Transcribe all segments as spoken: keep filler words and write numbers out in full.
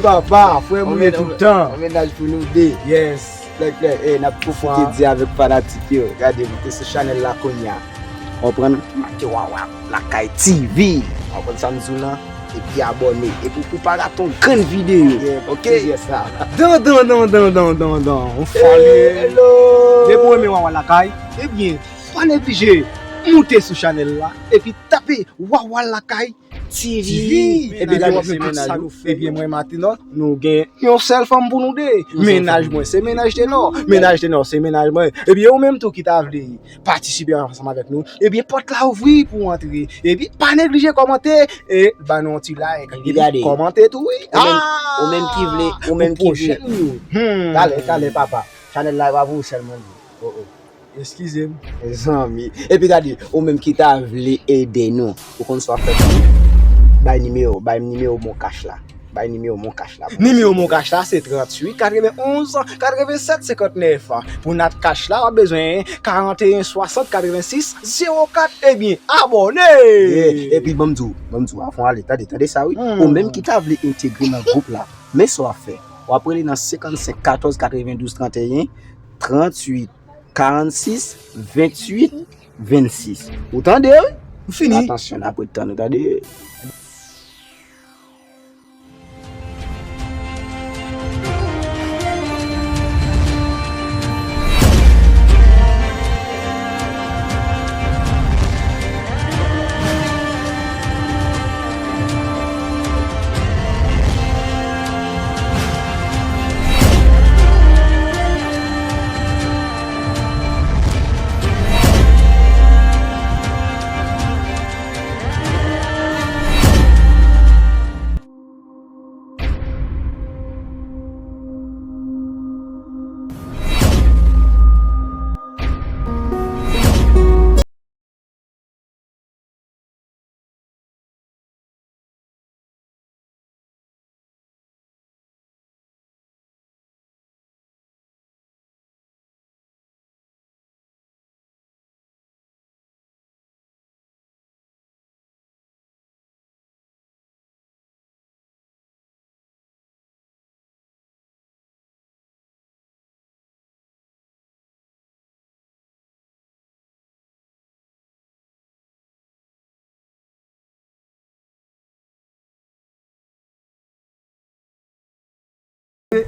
Papa, frè m ou ye toutan. On mennaj pou nou de. Yes. Plèk, plèk, eh, n ap pwofite di avèk fanatik yo. Gade, moute sou chanèl la kounye a. Konprann? Make Wawa Lakay T V. Konprann sa m di w lan? Epi abòne. Epi pou pa rate yon grenn videyo. Ok? Yes, sa. Dan, dan, dan, dan, dan, dan, dan. On fòlye. Hello. Depi w renmen Wawa Lakay, ebyen, pa neglije moute sou chanèl la. Epi tape Wawa Lakay T V. T V. Ebyen, w ap jwenn tout sa nou fè. Ebyen, mwen, Matinò, nou gen yon sèl fanm pou nou de. Mennaj mwen, se mennaj Tenò. Mennaj Tenò, se mennaj mwen. Ebyen, ou menm tou ki ta vle patisipe ansanm avèk nou, ebyen, pòt la ouvri pou w antre. Epi, pa neglije kòmante e ba nou yon ti like. Epi, kòmante tou, wi. Ou menm, ou menm ki vle, ou menm ki vle. Talè, talè, papa. Chanèl la, pa pou ou sèlman li. Oh, oh. Eskize m. Mezanmi. Epi gade, ou menm ki ta vle ede nou, ou konn sa w ap fè pou nou? Bay nimewo, bay nimewo Mon Cash la. Bay nimewo Mon Cash la. Nimewo Mon Cash la, se tranntuit katrevenonz katrevennsèt senkantnèf. Pou Nat Cash la, w ap bezwen karanteyen swasant katrevensis zewo kat. Ebyen, abòne! Yeah. Epi, ban m di w, ban m di w, avan w ale, tande, tande sa, wi. Hmm. Ou menm ki ta vle entegre nan gwoup la, men sa w ap fè. W ap rele nan senkannsenk katòz katrevendouz tranteyen, tranntuit karannsis venntuit vennsis. Ou tande, wi? M fini. Atansyon, n ap ret tann ou, tande.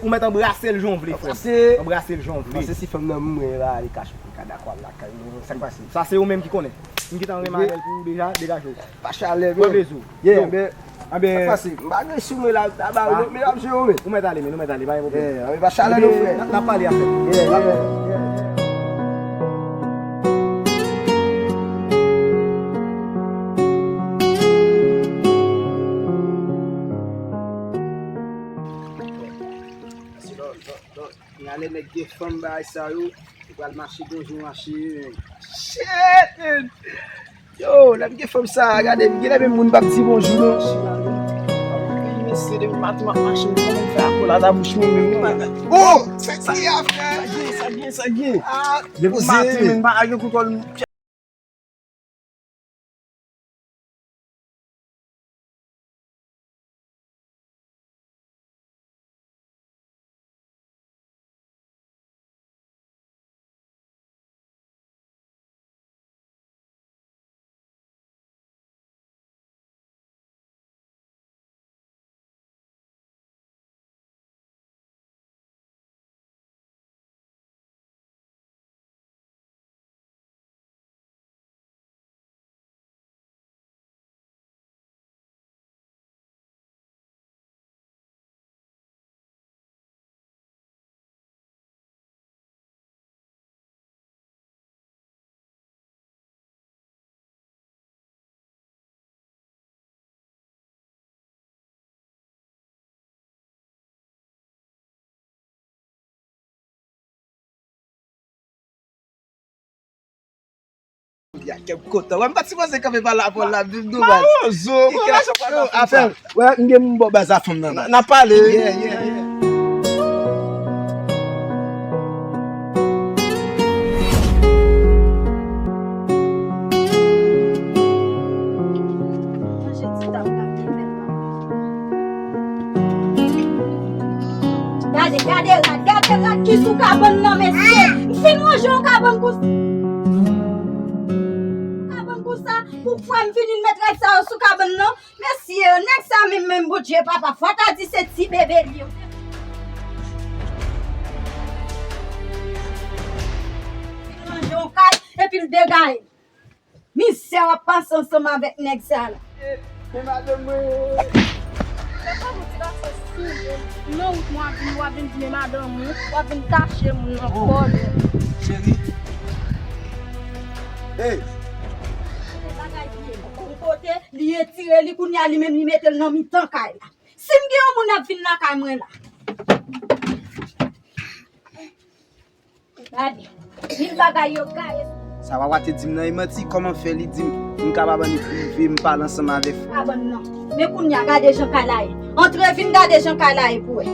Ou mèt anbrase l jan w vle, frè m. Anbrase l jan w vle. Anbrase si fanm nan mwen la, li kache pou l ka dakò al lakay mwen. Sa k pase? Sa se ou menm ki konnen. M gentan renmen avè l pou ou deja, degaje w. Pa chalè, men. Pran plezi w. Yeah, men. Sa k pase? M pa gen sou mwen la, ta ba ou, men ap jere w, men. Ou mèt ale, men, ou mèt ale, pa gen pwoblèm. Yeah, men pa chalè non, frè. N ap pale afè. Yeah, yeah, yeah. Kounye a lè nèg gen fanm bagay sa yo, ou pral mache bonjou mache. Shit, man. Yo, lè m gen fanm sa, gade, m genlè menm moun pa di bonjou non. Mesye, depi maten m ap mache, m fè akolad a bouch mwen menm. Oh, sa k ye a, frè? Sa k ye, sa k ye, sa k ye? Ah, depi maten, men, m pa gen koutòl. Ya, kè m kontan. Wè, m pa t sipoze kanpe pa lapòl la, vin domaj. Mawozo, yo, afè, wè, m gen m bò baz a fanm nan. N a pale. Yeah, yeah, yeah. Mesye, rad ki sou kabann nan, mesye. M fin ranje yon kabann kou, kabann kou sa, pou frè m vini met rad sa yo sou kabann nan. Mesye, nèg sa menm, menm Bondye papa, fò ta di se ti bebe li yo. Li ranje yon kay, epi l degaye. Mizè w ap pase ansanm avèk nèg sa la. Men madanm mwen. Se pa yon ti gason sou nan wout mwen w ap vin, w ap vin di men madanm ou, w ap vin tache moun nan kò l. Cheri. Hey. Bagay byen. Yon kote, li retire li, kounye a li menm li mete l nan mitan kay la. Si m gen yon moun ap vin lakay mwen la. Gade, pil bagay yo gaye. Sa Wawa te di m nan e manti, kòman fè li di m m ka pa ban li prive m pale ansanm avè frè m? Pa ban m non. Men kounye a, gade jan kay la ye. Antre vin gade jan kay la ye pou wè.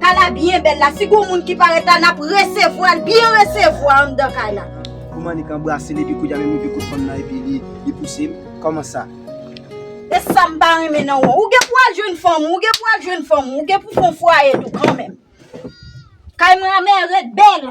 Kay la byen bèl la. Si gon moun ki parèt la, n ap resevwa l, byen resevwa anndan kay la. Pou m annik anbrase l, epi kounye a menm rive kot fanm nan, epi li, li pouse m. Kòman sa? E sa m pa renmen nan ou. Ou gen pou al jwenn fanm ou, ou gen pou al jwenn fanm ou, ou gen pou fè yon fwaye tou kanmenm. Kay mwen an men ret bèl.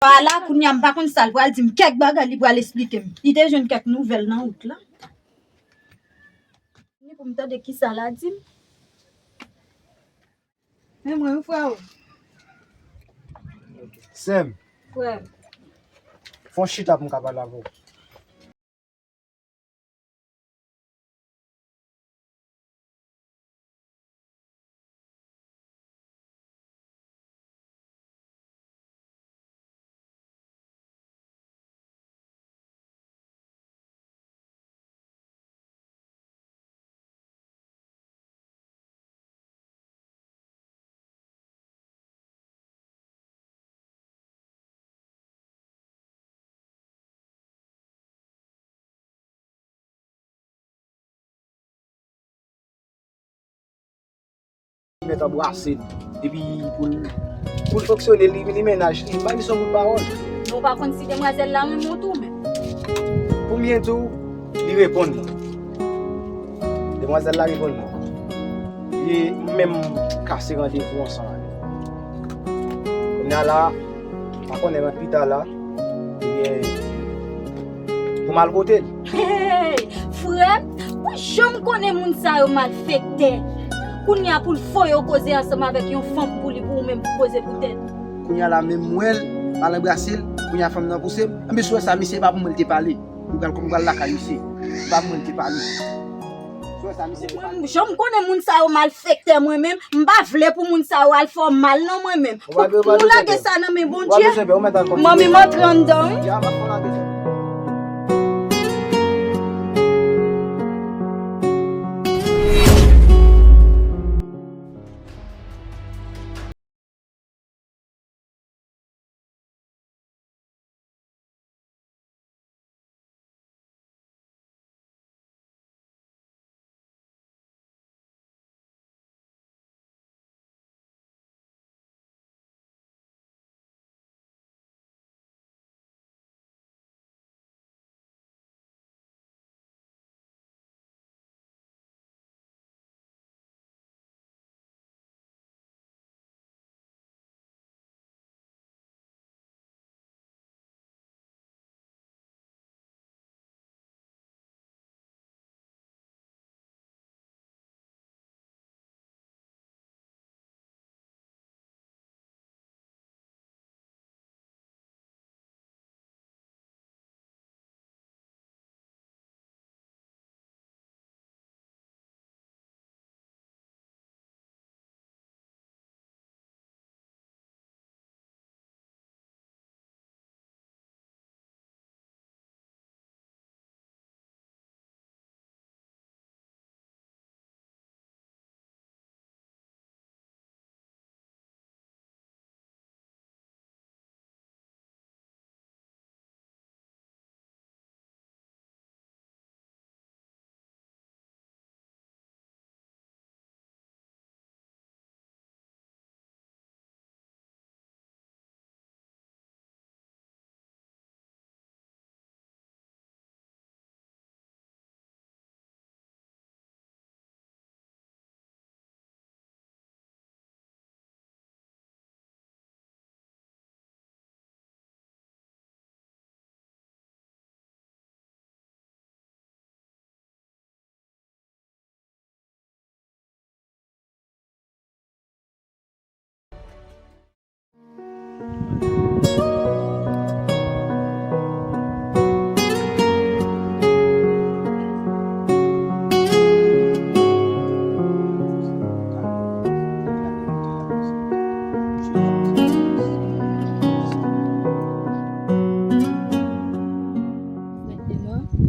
Pa la, kounye a, m pa konn sa l pral di m. Kèk bagay li pral esplike m. Li te jwenn kèk nouvèl nan wout la. Ni pou m tande kisa l a di m. Men mwen, wi, frè o. Sè m. Frè m. Fè yon chita pou m ka pale avè w. Li mèt anbrase l. Epi pou l, pou l fonksyone, li, li mennaj li. M pa di se yon bout pawòl. Men w pa konn si demwazèl la renmen w tou menm. Pou m byen di w, li reponn mwen. Demwazèl la reponn mwen. Li menm kase randevou ansanm avè l. Kounye a la, m pa konnen rant pita la, ebyen, pou m al kote l. Hey, frè m, ou janm konnen moun sa yo malfektè. Kounye a pou l voye w koze ansanm avèk yon fanm pou li, pou ou menm pou koze pou tèt ou. Kounye a la menm m wè l, m al anbrase l, kounye a fanm nan pouse m. Anben si w wè sa, misye pa pou mwen l te pale. M pral, m pral lakay misye. Se pa pou mwen l te pale. Sou sa, misye te pale. Mwen, jan m konnen moun sa yo malfektè mwen menm, m pa vle pou moun sa yo al fè w mal non mwen menm. Ou pa, ou pa bezwen pè. Nou lage sa nan men Bondye. Ou pa bezwen pè, ou mèt al kontinye. Manmi m antre anndan wi. Ya, m ap fè w lage sa.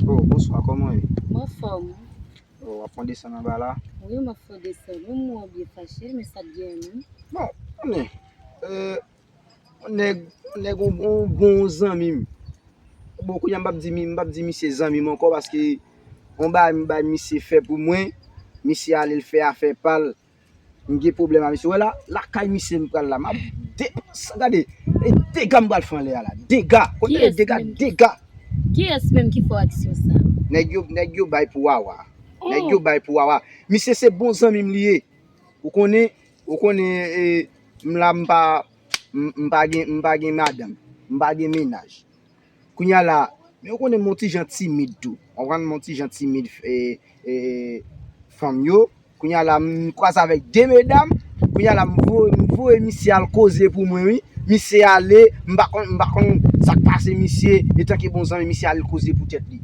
Oh, bonswa, kòman w ye? M anfòm. Oh, w ap pran desann anba la? Wi, m ap fè desann. Ou mwen byen fache, men sa t gen menm? Bon, konnen, eh, nèg, nèg, yon bon, bon zanmi m. Bon, kounye a m p ap di, m p ap di misye zanmi m ankò, paske yon bagay m bay misye fè pou mwen, misye ale l fè afè pa l. M gen pwoblèm a misye. Wè la, lakay misye m pral la. M ap de, gade, e dega m pral fè anlè a la. Dega. Kote e dega, dega. Kiyès menm ki fè w aksyon sa? Nèg yo, nèg yo bay pou Wawa. Nèg yo bay pou Wawa. Misye se bon zanmi m li ye. Ou konnen, ou konnen, e, m la m pa, m, m pa gen, m pa gen madanm. M pa gen mennaj. Kounye a la, men ou konnen m yon ti jan timid tou. W konprann, m yon ti jan timid, e, e, fanm yo. Kounye a la, m kwaze avèk de medam. Kounye a la, m voye, m voye misye al koze pou mwen, wi. Misye ale, m pa konn, m pa konn sa k pase misye. Etanke bon zanmi, misye al koze pou tèt li.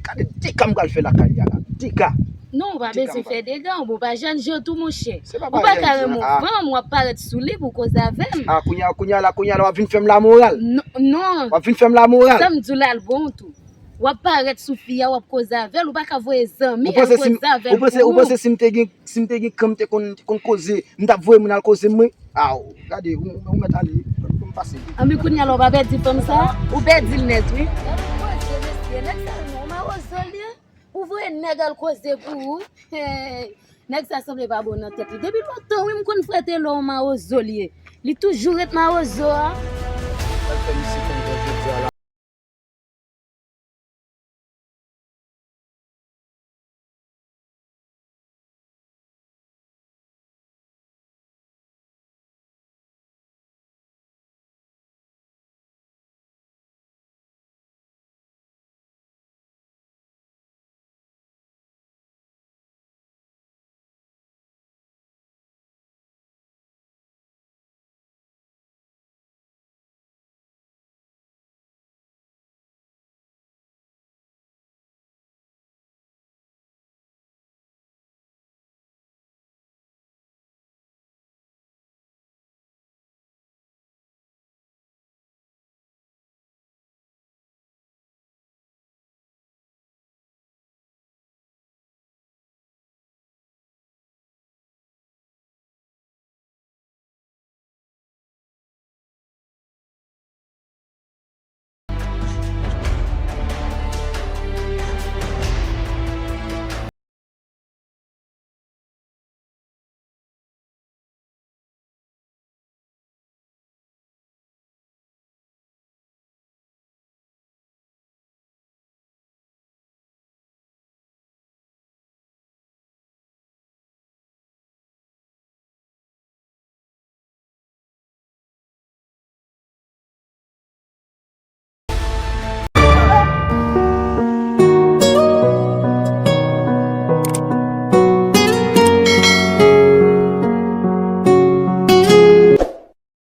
Gade dega m pral fè lakay li a la. Dega. Non, ou pa bezwen fè dega, ou pa jèn jan tou, monchè. Ou pa ka renmen yon fanm, w ap parèt sou li pou koze avè m. Ah, kounye a, kounye a la, kounye a la, w ap vin fè m lamoral. Non, non. W ap vin fè m lamoral. Sa m di w la, l bon tou. W ap parèt sou fi a, w ap koze avè l, ou pa ka voye zanmi al koze avè l pou ou. Ou panse si m te gen, si m te gen kan, m te konn, te konn koze, m t ap voye moun al koze m, mwen? Ah, gade, ou, ou mèt ale, pou m pase. Anben kounye a la, ou pa pèdi fanm sa? Ou pèdi l nèt, wi. Gade koze, mesye, nèg sa non, mawozo l ye. Ou voye nèg al koze pou ou. Hey, nèg sa sanble pa bon nan tèt li. Depi lontan, wi, m konn frè Telo yon mawozo l ye. Li toujou ret mawozo a. Sa l fè misye fè